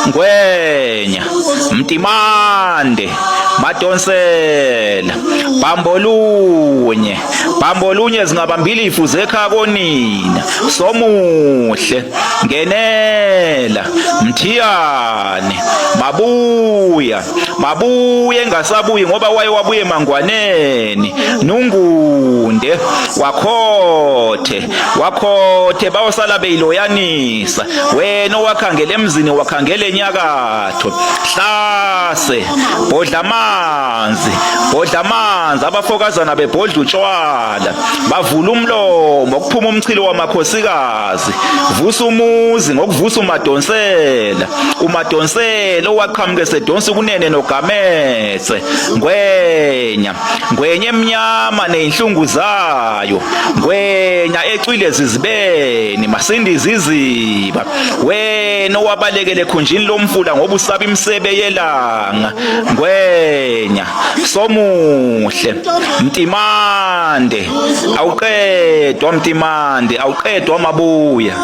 Ngwenya, Mtimande, Madonsela, Bambolunye zingabambili ifuze ekhaya konina, Somuhle, Ngenela, Mthiyane, Mabuye engasabuyi ngoba wabuye Mangwaneni, Nungunde, Wakhothe bawosala beyiloyanisa, wena owakhangela emzini wakhangela enyakatho, Hlase, Bodla amanzi abafokazana bebhodla utshwala, bavula umlomo okuphuma umchilo wamakhosikazi, vusa umuzi ngokuvusa uMadonsela owaqhamuke sedonsa kunene noGametse, Ngwenya emnyama nezinhlungu zayo, Ngwenya ecwile zizibeni masindiza iziba, wena owabalekele khunjini lomfula ngoba usaba imisebe yelanga, Ngwenya Somuhle, Mtimande awuqedwa Mabuya.